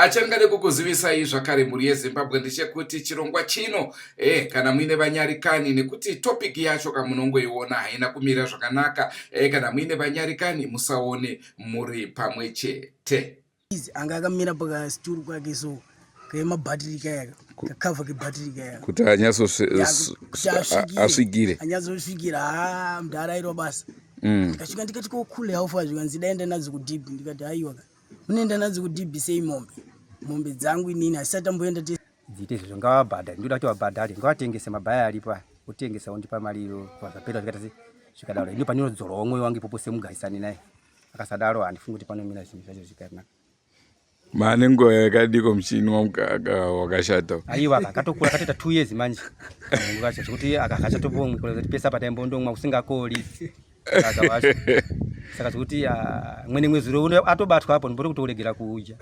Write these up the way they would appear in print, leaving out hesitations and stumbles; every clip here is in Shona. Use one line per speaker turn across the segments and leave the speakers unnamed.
Achandingade kukuzivisai zvakare mhuri yeZimbabwe ndechekuti chirongwa chino eh, kana muine vanyarikani nekuti topic yacho kamunongoiona haina kumira zvakanaka eh, kana muine vanyarikani musaone muri pamwe chete.
Anga akamira pakasituru kwake so kemabhatiri kaya kakavha kebhatiri kaya
kuti anyatsosvikire
anyatsosvikira haa mudhara airwa basa mm. ndikasvika ndikati kokule haufa zvikanzi daenda nadzo kudhibhi ndikati haiwa munoenda nadzo kudhibhi sei mombe mombe dzangu inini hasisati amboenda
dziite izvozvo ngavabhadhare ndinoda kuti vabhadhare ngavatengese mabhaya aripo aya otengesa ondipa mari iyo zvapera zvikaita se zvikadaro ino pandinodzorawo mwoyo wangu ipopo semugarisani naye akasadaro handifungi kuti panomira zvinhu zvacho zvikanaka
Mane nguva yakadiko muchinwa mukaka wakashata.
Aiwa akatokura akatoita 2 years manje. Nguva yacho zvekuti akachatombomwi kuti pesa pataimbondomwa usingakoli. Saka wacho. Saka zvekuti ah, mwene mwezi uno atobatwa apo ndibori kutoregera kudya.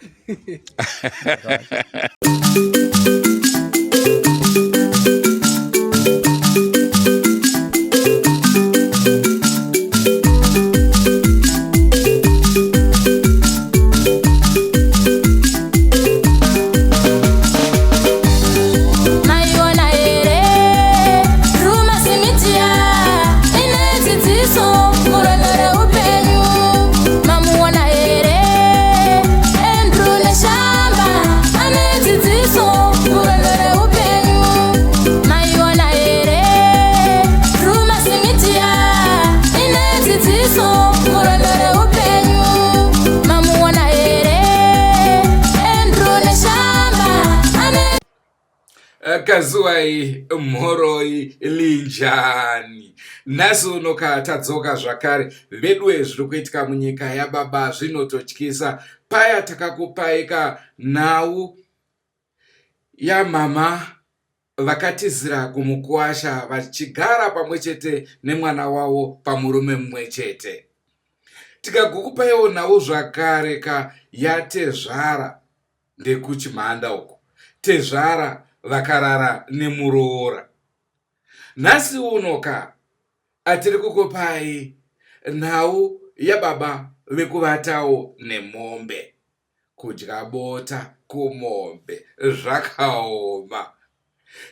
Maiona here Drewmas Media ine dzidziso murwendo reupenyu. Mamuona here Andrew Neshamba ane dzidziso murwendo reupenyu. Maiona here Drewmas Media ine dzidziso murwendo reupenyu. Mamuona here Andrew Neshamba ane
Kazuwai mhoroi linjani nhasi uno ka tadzoka zvakare veduwe zviri kuitika munyika yababa zvinototyisa paya takakupai ka nhau yamama vakatizira kumukuwasha vachigara pamwe chete nemwana wavo pamurume mumwe chete tikagokupaiwo nhau zvakare ka yatezvara ndekuchimhanda uko tezvara vakarara nemuroora nhasi uno ka atiri kukupai nhau yababa vekuvatawo nemombe kudya bota kumombe zvakaoma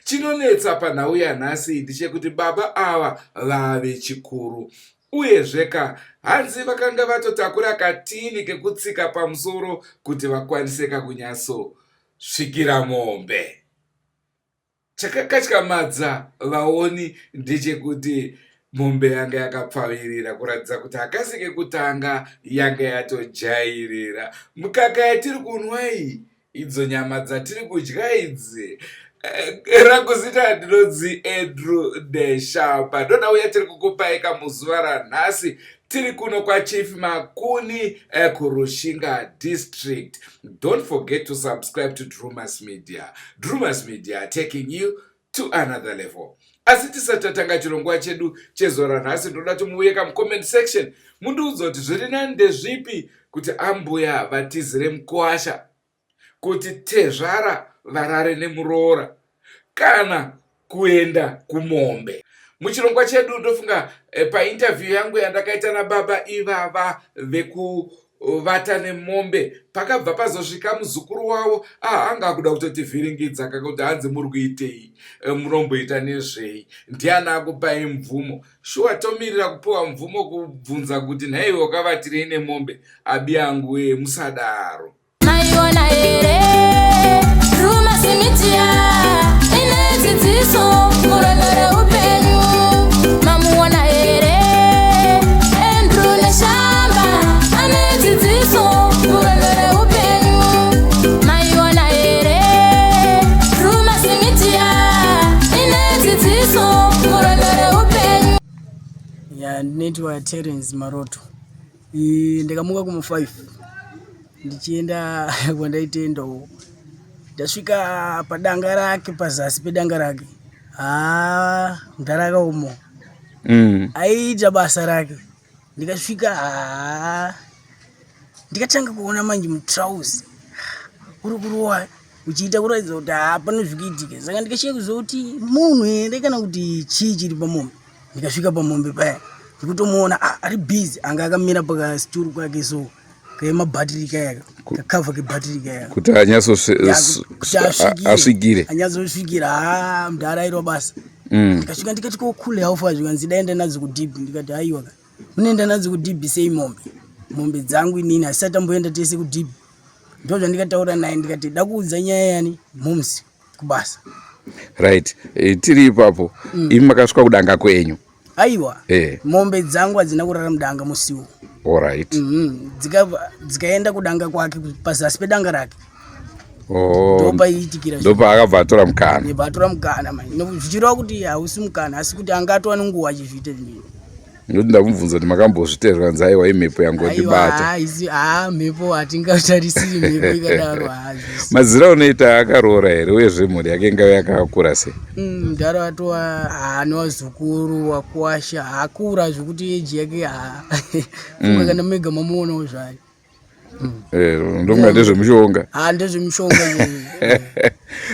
Chinonetsa panhau yanhasi ndechekuti baba ava vave chikuru uyezve ka hanzi vakanga vatotakura katini kekutsika pamusoro kuti vakwanise kakunyatsosvikira mombe. Chakakatyamadza vaoni ndechekuti mombe yanga yakapfavirira kuratidza kuti hakasi kekutanga yanga yatojairira. Mukaka yatiri kunwa iyi idzo nyama dzatiri kudya idzi eh, rangu zita ndinonzi Andrew Neshamba ndonauya tiri kukupaika muzuva ranhasi tiri kuno kwaChief Makuni eh, kuRushinga district don't forget to subscribe to Drumas Media Drumas Media taking you to another level asi tisati tatanga chirongwa chedu chezuva ranhasi ndinoda kuti muuye kamucomment section mundiudza kuti zviri nani ndezvipi kuti ambuya vatizire mukuwasha kuti tezvara varare nemuroora kana kuenda kumombe muchirongwa chedu ndofunga eh, painterview yangu yandakaita nababa ivava veku vata nemombe pakabva pazosvika muzukuru wavo ah, anga akuda kutotivhiringidza kakuti hanzi muri kuitei eh, munomboita nezvei ndiani akupai mvumo shuwa tomirira kupiwa mvumo kubvunza kuti nhaiwe wakavatirei nemombe abi angu wee musadaro
Maiona here Drewmas Media ine dzidziso murwendo reupenyu. Mamuona here Andrew Neshamba ane dzidziso murwendo reupenyu. Maiona here Drewmas Media ine dzidziso murwendo reupenyu.
Ya, ndinoitwa Terence Maroto. Ndakamuka kuma 5 ndichienda kwandaitendawo ndasvika padanga rake pazasi pedanga rake haa mudhara akaoma mm. aiita basa rake ndikasvika haa ndikatanga kuona manje mutrauzi uri kurowa uchiita kuratidza kuti haa pane zvikuitika saka ndikashiya kuziva kuti munhu here kana kuti chii chiri pamombe ndikasvika pamombe paya ndikutomuona ah, ari busy anga akamira pakasituru kwake so Kemabhatiri kaya kakavha kebhatiri kaya
kuti anyatsosvikire
anyatsosvikira ha mudhara airwa basa mm. ndikasvika ndikati ko kule haufa zvikanzi daenda nadzo kudhibhi ndikati haiwa ka munoenda nadzo kudhibhi sei mombe mombe dzangu inini hasisati tamboenda tese kudhibhi ndo zvandikataura naye ndikati dakuudza nyaya yani moms kubasa
right e, tiri ipapo mm. imi makasvika kudanga kwenyu
aiwa eh. mombe dzangu hadzina kurara mudanga musiwo
alright
mm -hmm. dzikaenda kudanga kwake pazasi pedanga rake
oh.
ndopaiitikira
ndopaakabva atora mukana
nebva atora mukana manje zvichireva kuti hausi mukana asi kuti anga atova nenguva achizviita zvinhu
Ndokuti ndamubvunza kuti makambozvita here zvikanzi aiwa imhepo yangondibata.
Haa mhepo hatingatarisiri mhepo ikadaro.
Mazira unoita akaroora here uyezve mhuri yake ingave yakakura sei?
Mm, mudhara atova haane vazukuru wakuwasha haakura zvekuti eji yake haa funga mm. kana mega mamuonawo zvayo.
Mm. Eh, ndonga ndezvemushonga.
Haa ndezvemushonga.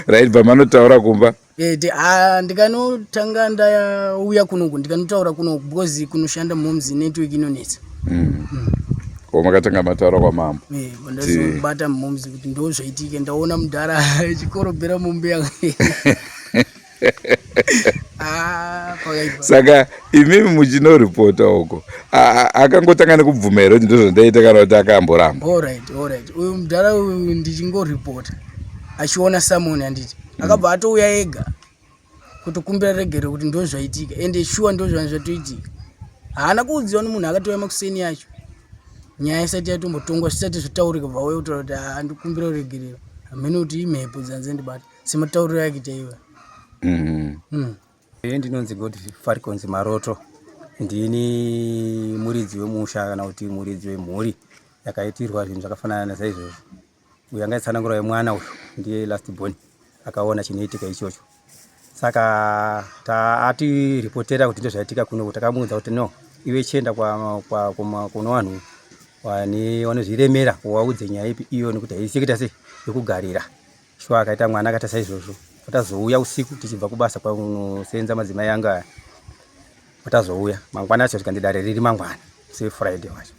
Right pamanotaura kumba.
Eh, ah, ndikanotanga ndauya kunoku ndikanotaura kunoku because kunoshanda moms network inonetsa
mm. mm. Ko makatanga mataura kwamambo
eh, ndazobata moms kuti ndo zvaitika ndaona mudhara chikorobhera mombe yangu
ah, saka imimi muchinoripota uko akangotanga nekubvuma here kuti ndozvandaita kana kuti akamboramba
allright allright uyu mudhara uyu ndichingoripota achiona samoni handiti akabva atouya ega kutokumbira regero kuti ndozvaitika ende shuwa ndozvanga zvatoitika haana kuudziwa nemunhu akatouya makuseni yacho nyaya isati yatombotongwa zvisati zvataurika bva auya kutaura kuti handikumbira kuregerero hamene kuti imhepo dzanzendibata sematauriro ake chaiwa
mm.
mm. Ini ndinonzi Godfrey Farikonzi Maroto ndini muridzi wemusha kana kuti muridzi wemhuri yakaitirwa zvinhu zvakafanana nasaizvozvo uyu anga aitsanangura wemwana uyu ndiye last born akaona chinoitika ichocho saka taatiripotera kuti ndozvaitika kuno takamuudza kuti no iwe chienda kuno vanhu vanozviremera waudze nyaya ipi iyo nekuti haisi kuita sei yekugarira shuwa akaita mwana akaita saizvozvo patazouya usiku tichibva kubasa kwakunosenza madzimai angu aya patazouya mangwana acho zvikanzi dare riri mangwana sefriday wacho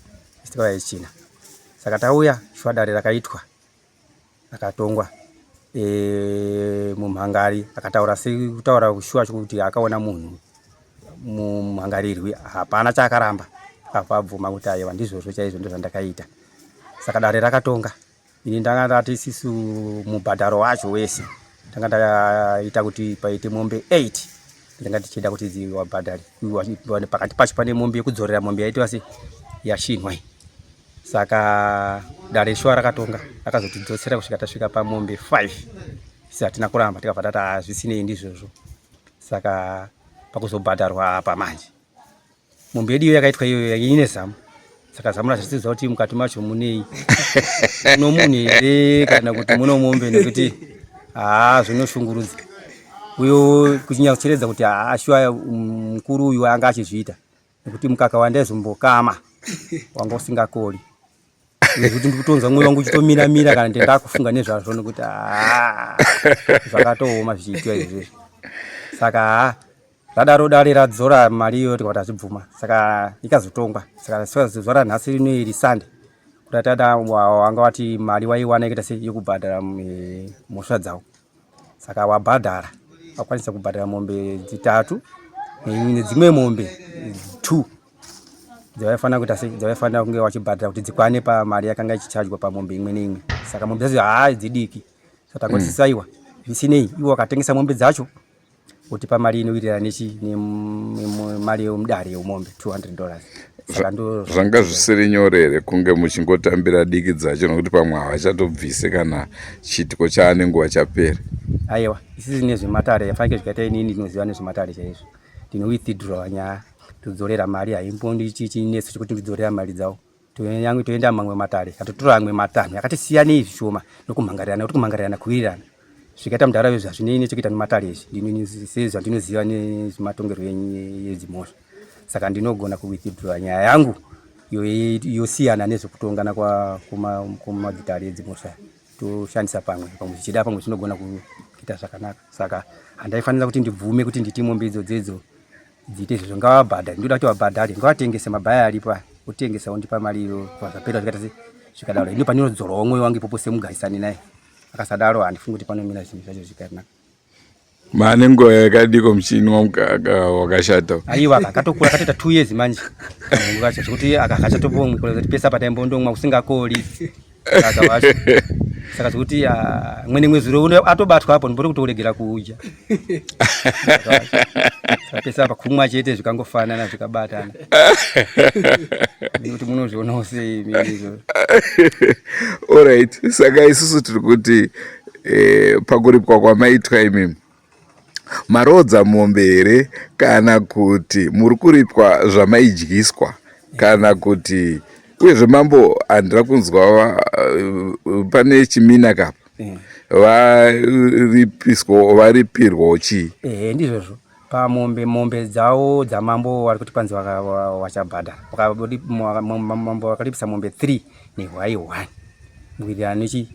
istikauya yechina Saka tauya shuwa dare rakaitwa akatongwa e, mumhangari akataura sekutaura shuwa kuti akaona munhu mumhangarirwi hapana chaakaramba akabvuma kuti aiwa ndizvozvo chaizvo ndozvandakaita saka dare rakatonga ini ndanga ndati sisu mubhadharo wacho wese tanga taita kuti paite mombe 8 ndanga tichida kuti dziwabhadhare pakati pacho pane mombe yekudzorera mombe yaitwa se yashinwa iyi saka dare shuwa rakatonga rakazotidzosera kusvika tasvika pamombe 5 isi hatina kuramba tikabva tati hazvisinei ndizvozvo saka pakuzobhadharwa apa manje mombe yedu iyo yakaitwa iyoyo ine zamu saka zamu racho tiziva kuti mukati macho munei muno munhu here kana kuti muno mombe nekuti haa zvinoshungurudza uyo kuchinyatsocheredza kuti haa shuwa mukuru uyu anga achizviita nekuti mukaka wandaizombokama wanga usingakoli nekuti ndikutonzwa mwoyo wangu uchitomira mira kana ndindakufunga nezvazvo nekuti ah, zvakatooma zvichiitiwa izvi saka haa zvadaro dare radzora mari iyoyo tikati achibvuma saka ikazotongwa saka zuva ranhasi rino iri sunday kuti tada wanga wati mari waiwana ikaita sei yekubhadhara eh, mhosva dzavo saka wabhadhara wakwanisa kubhadhara mombe dzitatu nedzimwe mombe two dzavaifanira kuita sei dzavaifanira kunge wachibhadhara kuti dzikwane pamari yakanga ichichajwa pamombe imwe neimwe saka mombe dzacho haa dzidiki saka tangoti mm. saiwa zvisinei iwe wakatengesa mombe dzacho wotipa mari inowirirana nechi nemari yemudare yemombe 200 dollars
zvanga zvisiri nyore here kunge muchingotambira diki dzacho nokuti pamwe havachatobvise kana chiitiko chaane nguva chapera
aiwa isisi nezvematare yafanike zvikaita inini ndinoziva nezvematare chaizvo ndinowithdraw nyaya todzorera mari haimbondichinetso chekuti ndidzorera mari dzavo Toyange toenda mamwe matare katotora amwe matanho yakati siyanei zvishoma nokumhangarirana nokuti kumhangarirana kuwirirana zvikaita mudhara vezvi hazvinei nechekuita nematare izvi sezvandinoziva nezvematongerwo edzimhosva saka ndinogona kuwithdraw nyaya yangu yosiyana nezvekutongana kumadzitare edzimhosva toshandisa pamwe pamwe zvichida pamwe zvinogona kuita zvakanaka saka handaifanira kuti ndibvume kuti nditi mombe idzodzo idzo dziite izvozvo ngavabhadhare ndoda kuti vabhadhare ngavatengese mabhaya aripo aya otengesa ondipa mari iyo zvapera zvikaita se Zvikadaro ini paninodzorwawo mwoyo wangu ipopo semugarisani naye. Akasadaro handifungi kuti panomira zvinhu zvacho zvikanaka.
Mane nguva yakadiko muchinwa mukaka wakashata?
Aiwa, akatokura akatoita 2 years manje. Kamhungu kacho zvekuti akachatombomwi kuti pese apa taimbondomwa usingakoli. Mukaka wacho. Saka zvekuti ah, mwene mwezi uno atobatwa apo ndibori kutouregera kudya. Saka pese apa kumwa chete zvikangofanana zvikabatana. Ndikuti munozvionawo sei imi izvo.
Alright, saka isusu tiri kuti eh, pakuripwa kwamaitwa imimi maroodza mombe here kana kuti muri kuripwa zvamaidyiswa kana kuti uyezve mambo handina kunzwa eh, pane chimina kapa eh. varipiswa varipirwawo chii
ehe ndizvozvo pamombe mombe dzavo dzamambo vari kuti panzi vachabhadhara mambo vakaripisa mombe 3 nehwai 1 mukuitirana nechi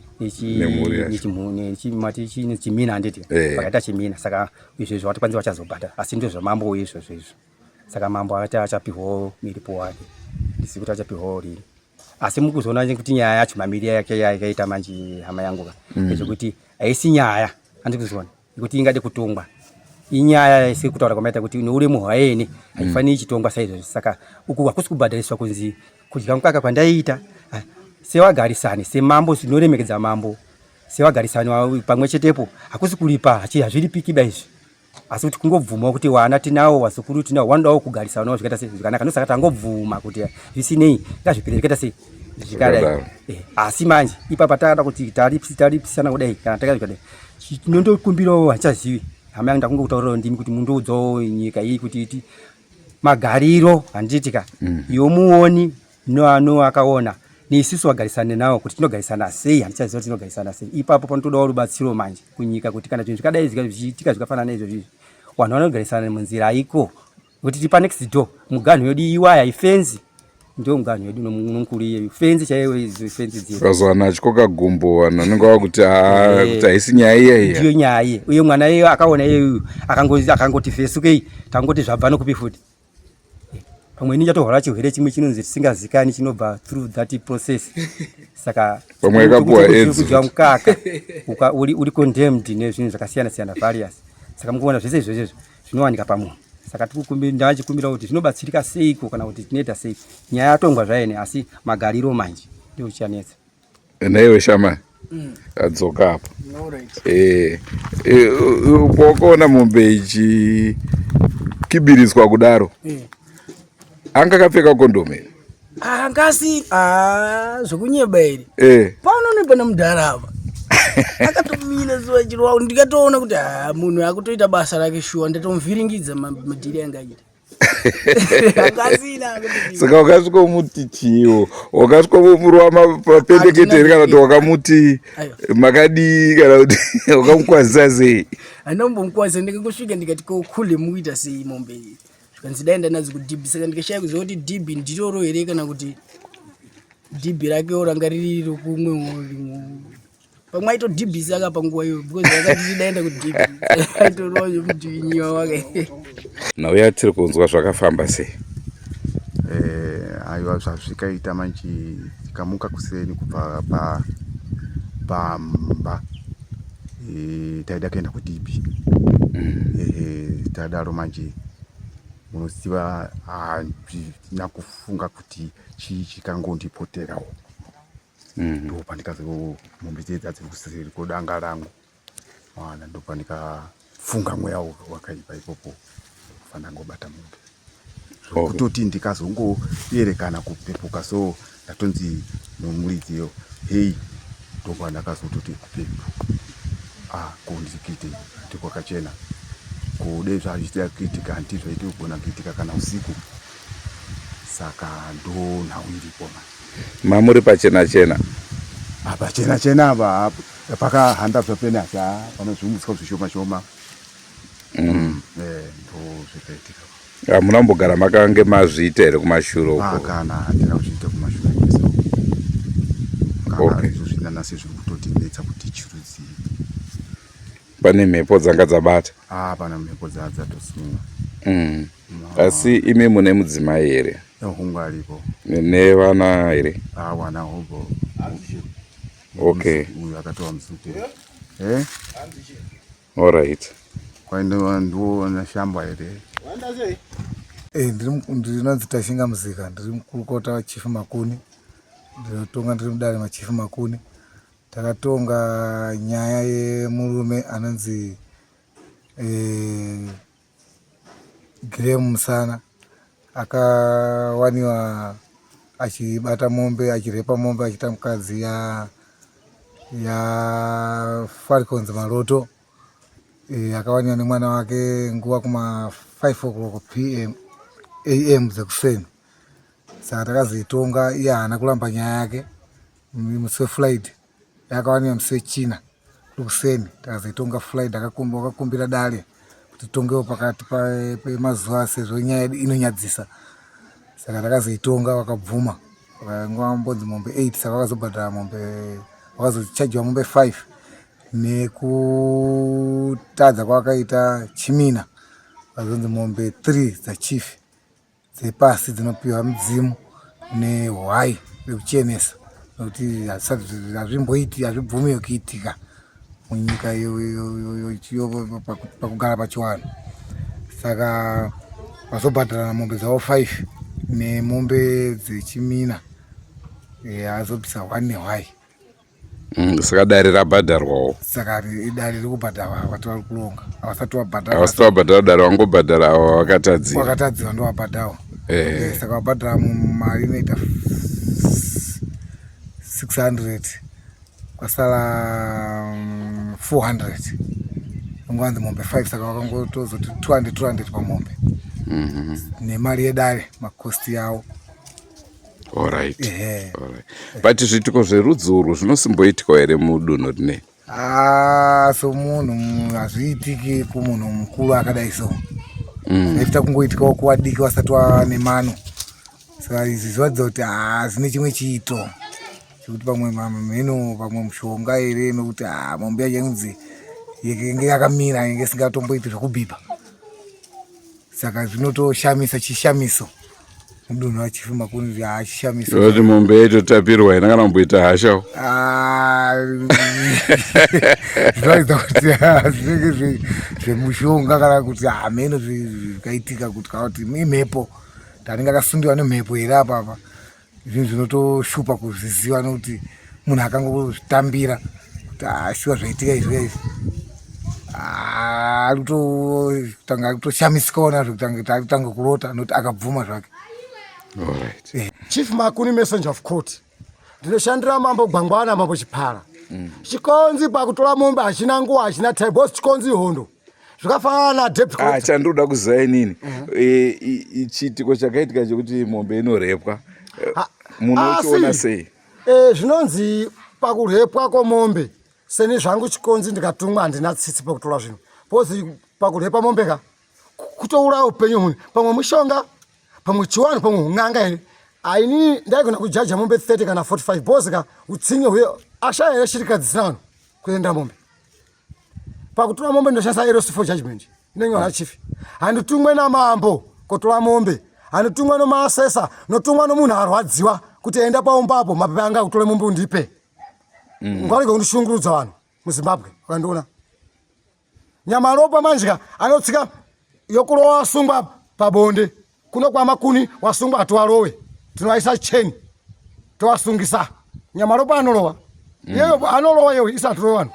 nechimina handiti eh. vakaita chimina saka izvo izvo vati kwanzi vachazobhadhara asi ndizvo zvamambo izvozvo izvo saka mambo akati achapihwawo miripo wake ndisi kuti achapihwawo rini asi mukuzoona kuti nyaya yacho mamiriro yake yakaita manje hama yangu ka mm. ndezvekuti haisi nyaya handikuzoona yekuti ingade kutongwa inyaya sekutaura kwamaita kuti neuremu hwaene haifaniri ichitongwa saizvozvo saka uku hakusi kubhadhariswa kunzi kudya mukaka kwandaiita ah, sewagarisani semambo zvinoremekedza mambo sewagarisani pamwe chetepo hakusi kuripa hazviripiki ba izvi asi kuti kungobvumawo kuti wana tinawo wazukuru tinawo wanodawo kugarisanawo zvikaita sei zvikanaka ndosaka tangobvuma kuti zvisinei ngazvipere zvikaita sei zvikadai eh, asi manje ipapa takada kuti taripisana kudai kana takadai Chinondokumbirawo handichazivi hama yangu ndakungokutaurirawo ndimi kuti mundoudzawo nyika iyi kuti iti magariro handiti ka mm. iwe muoni noano akaona neisusu vagarisane nawo kuti tinogarisana sei handichaziva kuti tinogarisana sei ipapo panotodawo rubatsiro manje kunyika kuti kana zvinhu zvikadai zvichiitika zvikafanana izvozvo izvi vanhu vanogarisana munzira iko Kuti tipa next door muganhu yedu iwaya ifenzi ndio muganhu yedu nomukuru iyeyu fenzi chaiyo idzo fenzi
dziya ukazowana achikoka gumbo vanhu vanenge vakuti ah, eh, kuti haisi nyaya iya
iya ndiyo nyaya iye uye mwana iyeyo akaona iyeyu akangoti fesukei tangoti zvabva nokupi futi eh, pamwe ini ndatohwara chirwere chimwe chinonzi tisingazikani chinobva through that process saka
pamwe yakapuwa aids
kudya mukaka uri condemned nezvinhu zvakasiyana siyana various saka mukuona zvese izvozvo izvo zvinowanika pamunhu saka ndachikumbira kuti zvinobatsirika seiko kana kuti tinoita sei nyaya yatongwa zvaene asi magariro manje ndiwo chichanetsa
naiwe shama mm. adzoka apa eh, eh, pawakaona mombe ichikibiriswa kudaro eh. anga akapfeka kondomu here
angasi ah, zvekunyeba here eh. pano nepane mudhara apa akatomira zuva chirwa ndikatoona kuti ah, munhu akutoita basa rake shuwa ndatomuvhiringidza madhiri anga aita
saka wakasvika umuti chiwo wakasvika murova mapendekete here kana kuti wakamuti makadii kana kuti wakamukwazisa sei
handina kumbomukwazisa ndikangosvika ndikati ko kule mukuita sei mombe iyi zvikanzi dai ndanadzo kudhibhi saka ndikashaya kuziva kuti dhibhi ndiroro here kana kuti dhibhi rakewo ranga riri rokumwe pamwe aitodhibhisa ka panguva iyo because akati daenda kudhibhi aitorova zvekudhivinyiwa wake
nhau yatiri kunzwa zvakafamba sei
eh, aiwa zvazvikaita manje tikamuka kuseni kubva pa pamba e, taida kuenda kudhibhi mm. e, tadaro manje munoziva handina kufunga kuti chii chikangondipoterawo mm. ndopandikazo mombe dziye dzadziri kuseri kodanga rangu wana ndopandikafunga mweya wakaipa ipopo fandangobata mombe zvokutoti ndikazongoerekana kupepuka so ndatonzi nomuridzi iyo hei ndopandakazototi kupepu ah ko ndikuite ndikwakachena ko dei zvazvichida kuitika hanti zvaiti kugona kuitika kana usiku saka ndo nhau iripo manje
mamuri pachena chena
pachena ah, chena apa pakahanda zvapene asi pane zvimutswa zvishoma shoma mm. eh, ndo zvakaitika
Hamuna kumbogara makange mazviita here kumashure uko?
Ah, kana handina kuzviita kumashure kwese uko. Kana okay. izvozvi nanhasi zviri kutotinetsa kuti chirudzii.
Pane mhepo dzanga dzabata?
Ah, pana mhepo dzadzatosimwa.
Mm. Asi imi mune mudzimai here?
Hongu aripo.
Nevana here?
Ah, wana hobo.
Okay.
Uyu akatova muzukuru. Eh?
All right.
Kwaindiwa ndiwo shamba here?
Eh, ndinonzi Tashinga Muzika, ndiri mukurukota waChief Makuni. Ndinotonga ndiri mudare maChief Makuni. Takatonga nyaya yemurume anonzi eh, Graham Musana akawaniwa achibata mombe achirepa mombe achiita mukadzi ya ya Falcons Maloto e, akawaniwa nemwana wake nguva kuma 5 o'clock pm am dzekuseni saka takazoitonga iye haana kuramba nyaya yake musi wefriday yakawaniwa musi wechina kuseni takazoitonga friday wakakumbira dare kuti tongewo pakati pemazuva sezvo nyaya yedu inonyadzisa saka takazoitonga vakabvuma vanga vambonzi mombe 8 saka vakazobhadhara mombe vakazochajiwa mombe 5 nekutadza kwavakaita chimina vazonzi mombe 3 dzachief dzepasi dzinopiwa mudzimu nehwai rekuchenesa nekuti hazvimboiti hazvibvumiwe kuitika munyika pakugara pachiwanhu saka vazobhadharana mombe dzavo 5 nemombe dzechimina eh, azobvisa one nehwai
Mm, saka dare rabhadharwawo.
Saka dare riri kubhadharwa havati vari kuronga havasati vabhadhara.
Havasati vabhadhara dare vangobhadhara avo vakatadzira.
Vakatadzira ndovabhadhawa. Eh. eh saka vabhadhara mari inoita 600 kwasara 400 mm, ingoanzi mombe 5 saka vakangotozoti 200 200 pamombe mm -hmm. nemari yedare makosti yavo
Alright. Alright. But zviitiko zverudzi urwu zvinosimboitikawo here mudunhu rine?
Ah, somunhu hazviitiki kumunhu mukuru akadai so. Zvaita kungoitikawo kuwadiki wasati wane mano. Saka izvi zviratidza kuti ah, zvine chimwe chiito chekuti pamwe mheno pamwe mushonga here nekuti ah, mombe yacho inonzi yenge yakamira yenge isingatomboiti zvekubhipa. Saka zvinotoshamisa chishamiso mudunhu vachifi makuni hachishamiso
kuti mombe yaitotapirwa haina kana kumboita hasha
ah, zvinoratidza kuti ah, zvinenge zvemushonga kana kuti hameno zvikaitika kuti kana kuti imhepo tanenge akasundiwa nemhepo here apapa zvinhu zvinotoshupa kuzviziva nokuti munhu akangozvitambira kuti ah, shuwa zvaitika izvi izvi ah, arikutotanga arikutoshamisikawo nazvo kutanga arikutanga kurota nokuti akabvuma zvake
eh.
Chief Makuni messenger of court ndinoshandira mambo Gwangwana mambo Chipara mm. Chikonzi pakutora mombe hachina nguva hachina time boss chikonzi hondo zvakafanana na debt
ah, chandinoda kuziva inini eh, chiitiko chakaitika chekuti mombe inorepwa eh, munochiona sei
eh, zvinonzi pakurepwa kwomombe seni zvangu chikonzi ndikatumwa handina tsitsi pakutora zvinhu bcause pakurepa mombe ka kutouraya upenyu huni pamwe mushonga pamwe chiwanhu pamwe un'anga here ainini ndaigona kujaja mombe 30 kana 45 bcause ka utsinye huye ashaya here shirikadzi dzisina vanhu kuenda mombe pakutora mombe ndoshandisa eros for judgment inenge wana chief handitumwe namambo kotora mombe handitumwe nomaasesa notumwa nomunhu arwadziwa kuti enda paumba apo mapepa anga kutore mombe undipe mm. ngarege kundishungurudza vanhu muzimbabwe vakandiona nyamaropa manje anotsika yokurowa asungwa pabonde kuno kwamakuni wasungwa hatiwarowe tinovaisa cheni towasungisa nyamaropa anolowa mm. yeyo anolowa yeyo isatirowe vanhu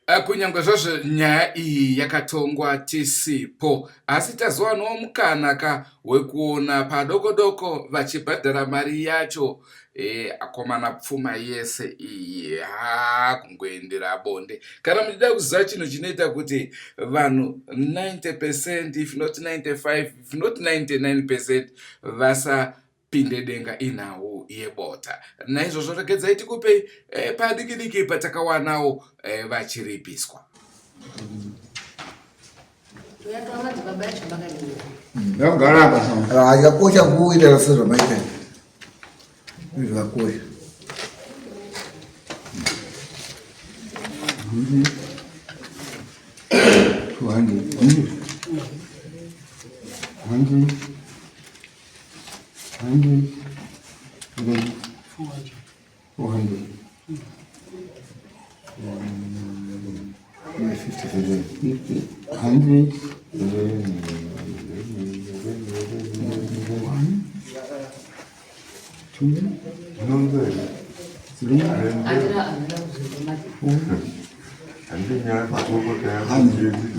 eh, kunyange zvazvo nyaya iyi yakatongwa tisipo asi tazowanawo mukana ka wekuona padoko doko vachibhadhara mari yacho e, akomana pfuma yese iyi haa kungoendera bonde kana muchida kuziva chinhu chinoita kuti vanhu 90 percent if not 95 if not 99 percent vasapinde denga inhau yebota naizvozvo regedzai tikupei e, padiki diki patakawanawo e, vachiripiswa
Yakakosha kuita sezvamaita zvakakosha.
Hundred, hundred, hundred, four hundred.
50, 100, 1, 2, 3, 4, 5,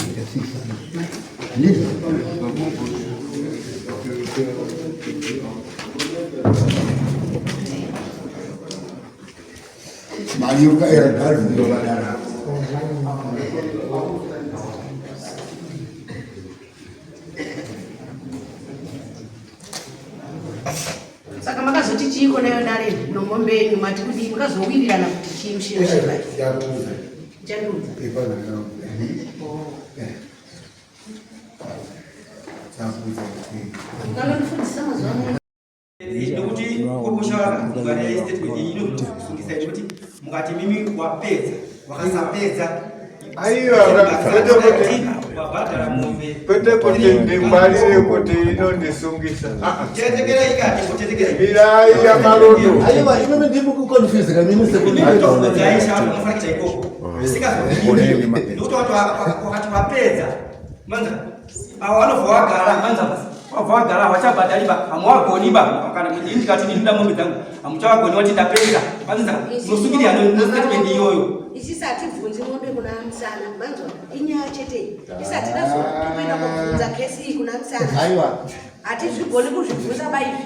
mari yokukaera bhazi ndovadara.
Saka makazoti chiiko nayo nare nomombe yenyu mati kudii makazowirirana kuti chii mushinoshiba
Yakuudza.
Chandiudza.
Yakuudza kuti
Ukanondifundisa mazuva ano.
Nekuti kokosha kungwarira statement iyi inozokusungisa nekuti mukati mimi wapedza wakasapedza.
Aiwa, kwete kuti
wabhadhara mombe.
Kwete kuti ndingwarire kuti inondisungisa.
Tetekera ikati kutetekera.
Mirai yamaroto.
Aiwa, imimi ndimi kuconfuse kamimi sekuru.
Aisha unofanira kuita ikoko zvisingazodii nekuti wakati wapedza manza avo vanobva wagara manza wabva wagara hawachabhadhari ba hamuwagoni ba kana ini ndikati ndinoda mombe dzangu hamuchawagoni wati ndapedza manza unosungirira nostatement iyoyo.
Isisi hatibvunzi mombe kuna Musana, manzwa? Inyaya chete iyi. Isati tazotoenda kobvunza kesi iyi kuna Musana.
Aiwa.
Hatizvigoni kuzvibvunza ba izvi.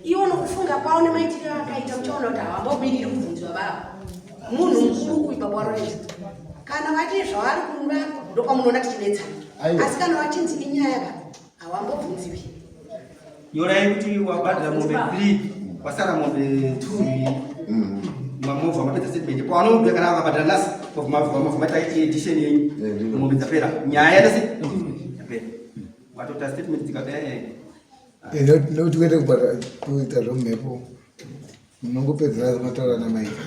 Iwo nokufunga kwavo nemaitiro akaita muchaona kuti havambomiriri kubvunzwa baba. Munhu mukuru kuipa kwaroita. Kana vati zvavari kuda ndopamunoona tichinetsana.
Aiwa.
Asi kana vachinzi inyaya ka havambobvunziwi.
Nyorai kuti wabhadhara mombe 3 wasara mombe 2 mamovha mapedza statement pavanouya kana vakabhadhara nhasi mavha maita edition yenyu mombe dzapera nyaya yatase yapera watota statement dzikati
Nokuti kuende kubhadhara kuita zvomhepo munongopedzera mataura namaita.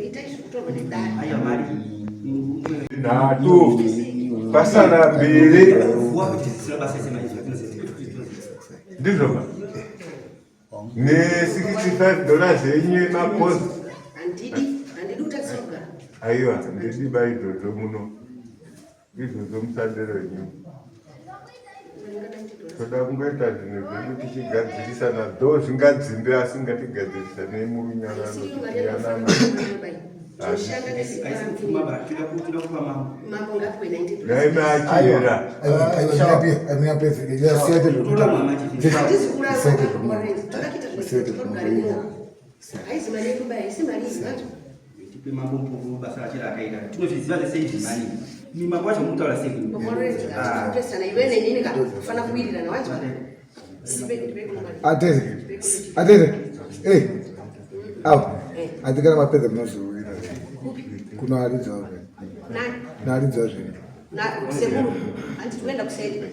Itai zvekutorwa nedare.
Aiwa mari.
Nhatu pasara mbiri. Ndizvo ba ne65 dollars yenyu yemakozi.
Handidi, handidi kutarisira kugara.
Aiwa, ndidi ba izvozvo muno izvozvo musandero yenyu toda kungoita zvinhu zvedu tichigadzirisana dho zvingadzimbe asi ngatigadzirisanei murunyarano tichiyanana.
Toshanda nesimba rangu. Mambo ngapiwe 90
Ngaime achiyera.
Handisi kuramba toda kuita zvinhu muno. Haizi mari yedu ba, haisi mari iyi manzwa.
Tipe mambo mukuru basa racho raakaita tinozviziva zvese izvi mani mi mambo wacho mutaura sei?
Kupesana iwe nenini ka kufana kuwirirana wanzwa.
Atete, atete, eh, awo, ati kana mapedza munozouira kuno aridzawo zvenyu.
Nani?
Naridzawo zvenyu.
Na sekuru. Handiti kuenda kuseri.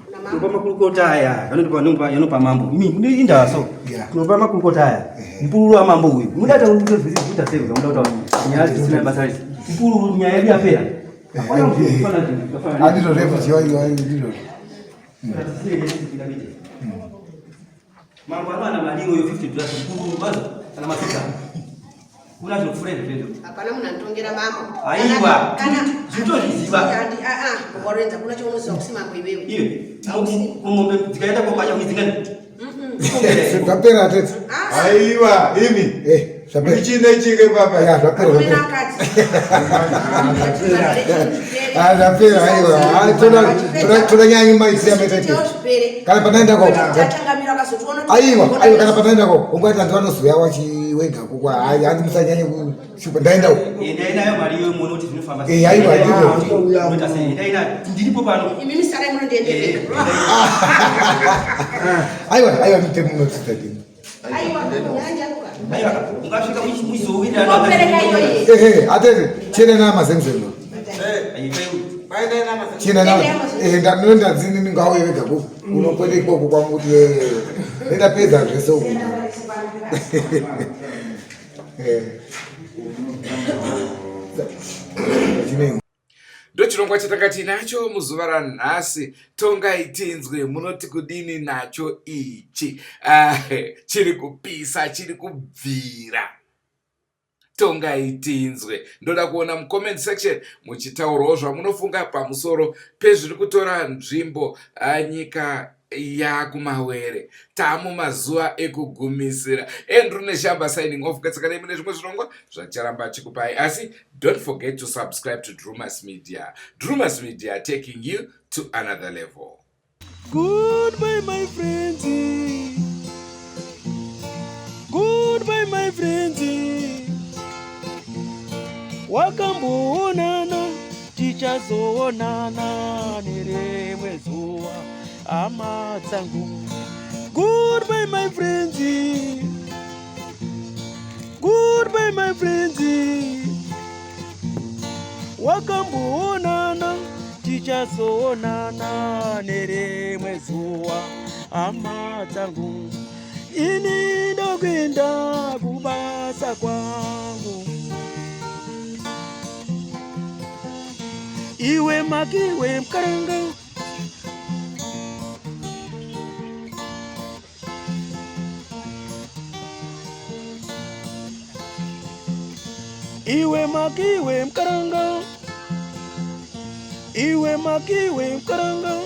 Kuna mambo.
Kunopa makurukota aya vanotopa nopa yanopa mambo imi mune indawa so kunopa makurukota aya mupururu wamambo uyu mudata kuita sei zvamuda kutaura nyaya dzisina basa rese mupururu nyaya yedu yapera. Hapana munhu unofanira zvinhu zvakafanana.
Handizvo zvekuziva iwa ndizvozvo.
Mambo anowana mari iyoyo 50 dollars mupururu bazo kana mapedza kuna zvinopfuura izvo zvezvo.
Hapana munhu anotongera mambo.
Aiwa,
Kana
zvitozviziva.
Handi a a warenza kuna chaunoziva kusi mambo iwewe.
Iwe kumombe dzikaenda kwakwanya kuidzingani.
Zvapera atete.
Aiwa, imi.
Eh, zvapera.
Muchine chike papa.
Ya, zvapera.
Varume
Zvapera.
naakadzi.
Ah, zvapera aiwa. Ah, toda toda toda nyanya maitira maita
Tiwo zvipere.
Kana panaenda ko.
Tachangamira akazotiona kuti-
Aiwa, aiwa kana panaenda ko. Ungati antu vanozoya wachiwega kukwa. Hayi, handi musanyanye kushupa. Ndaenda uko.
Endai nayo mari iyoyo muone kuti zvinofamba
Eh, aiwa, ndizvo.
Unoita sei? Endai nayo ndiripo pano.
Imimi sarai munondiendekeka.
Aiwa, aiwa mutemo unotsitsa dini.
Aiwa, nyanja kuka.
Aiwa, ungasvika muchizowirirana.
Unopereka iyoyi.
Eh, eh, atete, chienda namazemzemo. Chienda na eh ndanoenda dzini ngauye wega kuko. Unokwenda ikoko kwangu kuti eh ndapedza zvese uko.
Ndochirongwa chatanga tiinacho muzuva ranhasi. Tongai tinzwe munoti kudini nacho ichi. Chiri kupisa, chiri kubvira. Tongai tinzwe. Ndoda kuona mucomment section muchitaurawo zvamunofunga pamusoro pezviri kutora nzvimbo nyika yakumawere. Tamumazuva ekugumisira. Andrew Neshamba signing off. Katsakanai mune zvimwe zvirongwa zvacharamba chikupai. Asi don't forget to subscribe to Drewmas Media. Drewmas Media, taking you to another level.
Goodbye my friends. Goodbye my friends. Wakamboonana, tichazoonana nerimwe zuva, hama dzangu. Goodbye my friends. Goodbye my friends. Wakamboonana, tichazoonana nerimwe zuva, hama dzangu. Ini ndokuenda kubasa kwangu. Iwe makiwe mkaranga. Iwe makiwe mkaranga. Iwe makiwe mkaranga.